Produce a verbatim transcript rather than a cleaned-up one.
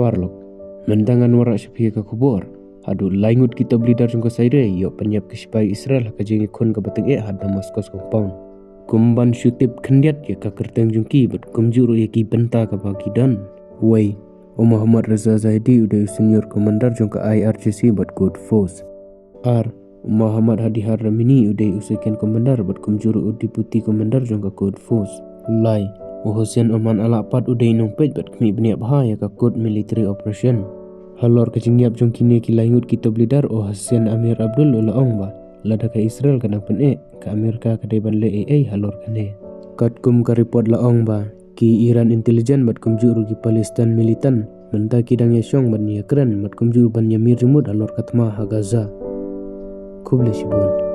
Paralok, mynta ngan wanrah sha phi ka khubor. Haduh lai ngut ki top leader jong ka Syria ïoh pynïap ki sipai Israel ha ka jingïakhun kaba tyngeh ha Damascus compound. Kum ban shu tip khyndiat ïa ka kyrteng jong ki bad kumjuh ruh ïa ki bynta kaba ki don. Wei, u Mohammad Reza Zaidi u dei u senior commander jong ka I R G C bad Quds Force. Ar, u Mohammad Hadi Haramini u dei u second commander bad kumjuh ruh u deputy commander jong ka Quds Force. Lai, u Hussein Oman Al-Aqpad u dei u nongpeit bad khmih bniah bha ïa ka Quds military operation. Halor ka jingïap jong kine ki lai ngut ki top leader, u Hussein Amir Abdul u la ong ba lada ka Israel ka dang pyneh, ka Amerika ka dei ban leh ei ei halor kane. Katkum ka report la ong ba ki Iran intelligence bad kumjuh ruh ki Palestine militant mynta ki dang ïashong ban ïakren bad kumjuh ban ïamih jingmut halor ka thma ha Gaza. Khublei shibun.